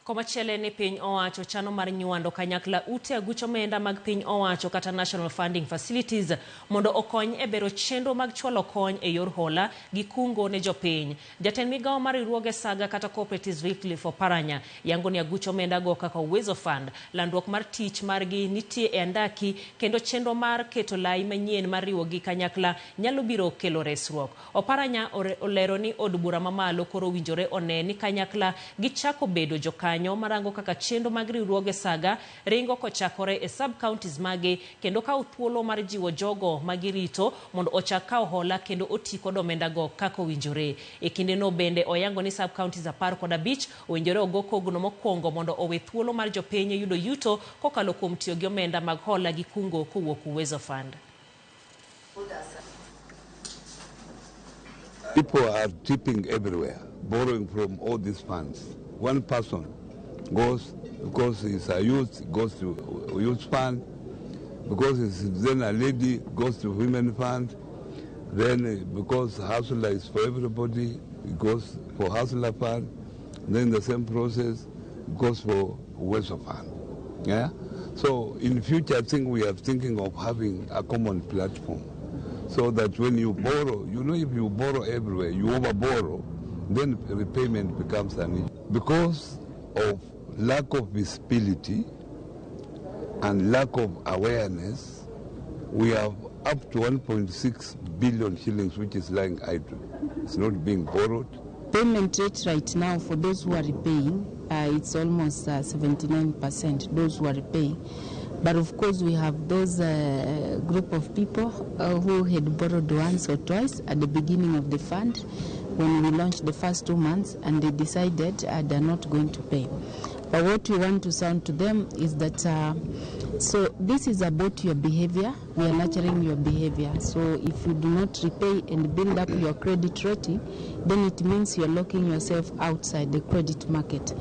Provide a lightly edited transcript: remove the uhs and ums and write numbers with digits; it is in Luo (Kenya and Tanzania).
Komachielo en ni piny owacho chano mar nywando kanyakla ute aguch omenda mag piny owacho kata National Funding Facilities mondo okony e bero chenro mag chwalo kony e yor hola gi kungo ne jopiny. Jatend migawo mar riwruoge saga kata Cooperatives Wycliffe Oparanya yango ni aguch omenda go kaka Uwezo Fund, landruok mar tich margi nitie e andaki kendo chenro mar keto lai manyien mar riwogi kanyakla nyalo biro kelo resruok. Oparanya olero ni od bura mamalo koro owinjore one ni kanyakla gichako bedo jokanyo marango kaka chenro mag riwruoge saga ringo kochakore e sub-counties magi kendo kawo thuolo mar jiwo jogo ma girito mondo ochak kawo hola kendo oti kod omendago kaka owinjore. E kindeno bende oyango ni sub-counties 15 owinjore ogo kogno mokwongo mondo owe thuolo mar jopiny yudo yuto kokalo kuom tiyo gi omenda mag hola gi kungo kowuok Uwezo Fund. People are tipping everywhere, borrowing from all these funds. One person goes, because he's a youth, goes to youth fund. Because he's then a lady, goes to women fund. Then because hustler is for everybody, it goes for hustler fund. Then the same process goes for Uwezo Fund. Yeah? So in future, I think we are thinking of having a common platform so that when you borrow, if you borrow everywhere, you over-borrow, then repayment becomes an issue. Because of lack of visibility and lack of awareness, we have up to 1.6 billion shillings which is lying idle. It's not being borrowed. Payment rate right now for those who are repaying, it's almost 79%, those who are repaying. But of course we have those group of people who had borrowed once or twice at the beginning of the fund when we launched the first 2 months, and they decided they're not going to pay. But what we want to sound to them is that this is about your behavior. We are nurturing your behavior. So if you do not repay and build up your credit rating, then it means you're locking yourself outside the credit market.